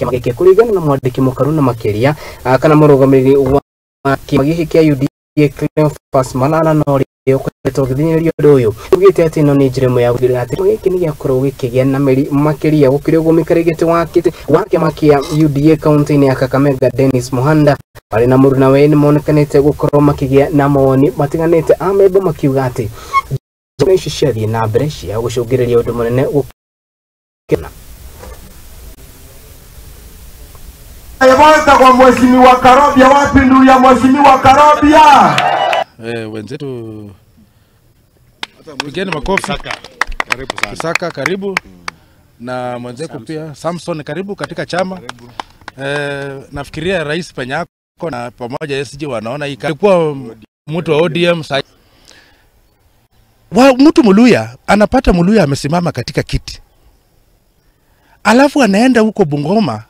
kĩama gĩkĩ kũringana na mwandĩki mũkaru na makĩria kana mũrũgamĩrĩri wa kĩama gĩkĩ kĩa UDA Cleophas Malala no ũkoretwo ũgĩthĩnĩrĩria ũndũ ũyũ ugĩte atĩ ĩno nĩ njĩra ĩmwe ya gũtigĩrĩra atĩ kĩama gĩkĩ nĩ gĩakorwo gĩkĩgĩa na mĩri makĩria. Gũkĩrĩ ũguo mũikarĩri gĩtĩ wa kĩama kĩa UDA kaunti-inĩ ya Kakamega Dennis Muhanda marĩ na mũrunawe nĩ monekanĩte gũkorwo makĩgĩa na mawoni matiganĩte amemba makiuga atĩ njĩra ici ciathiĩ na mbere cia gũcũngĩrĩria ũndũ mũnene gũkena. Kwa Mheshimiwa Karobia, wapi ndio ya Mheshimiwa Karobia? Wenzetu pigeni makofi. Karibu sana. Kisaka karibu. Na mwenzeku pia Samson karibu katika chama. Nafikiria Rais Penyako na pamoja SG wanaona hii alikuwa mtu wa ODM. Mtu Muluya anapata Muluya amesimama katika kiti. Alafu anaenda huko Bungoma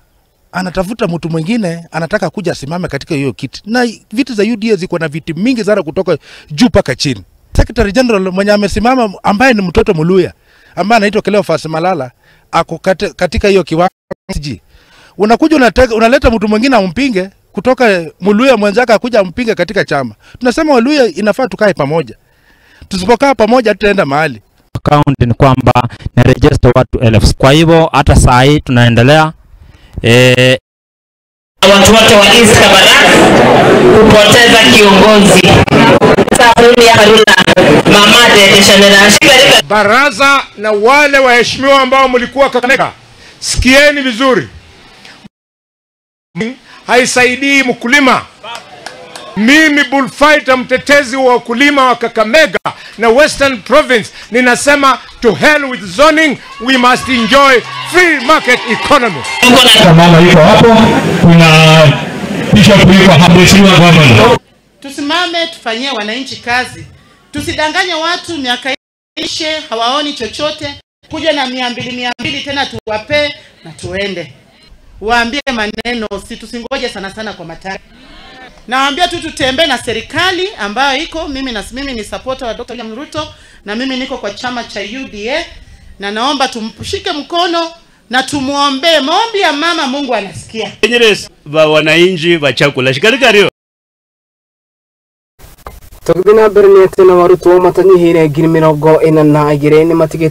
anatafuta mtu mwingine anataka kuja asimame katika hiyo kiti. Na viti za UDA ziko na viti mingi sana kutoka juu paka chini. Secretary General mwenye amesimama ambaye ni mtoto Muluya ambaye anaitwa Cleophas Malala ako katika hiyo kiwango. Unakuja unaleta mtu mwingine ampinge kutoka Muluya mwenzake akuja ampinge katika chama. Tunasema Waluya inafaa tukae pamoja. Tusipokaa pamoja tutaenda mahali. Account ni kwamba na register watu 1000. Kwa hivyo hata saa hii tunaendelea watu wote wa East Kabarak kupoteza kiongozi. Baraza na wale waheshimiwa ambao mlikuwa Kakamega, sikieni vizuri. Haisaidii mkulima. Mimi bullfighter, mtetezi wa wakulima wa Kakamega na Western Province, ninasema to hell with zoning, we must enjoy free market economy. Mama yuko hapo, kuna bishop yuko hapo, mheshimiwa governor. Tusimame tufanyie wananchi kazi. Tusidanganye watu miaka ishe hawaoni chochote. Kuja na 200 200 tena tuwape na tuende. Waambie maneno, si tusingoje sana sana kwa matari. Naambia tu tutembee na serikali ambayo iko. Mimi ni supporter wa Dr. William Ruto na mimi niko kwa chama cha UDA, na naomba tumshike mkono na tumuombe. Maombi ya mama Mungu anasikia. Nyeresi ba wananchi ba chakula shikarikario. Tugina mbere ni atĩ na arutwo matanyihĩire 42,000 nĩ matigĩte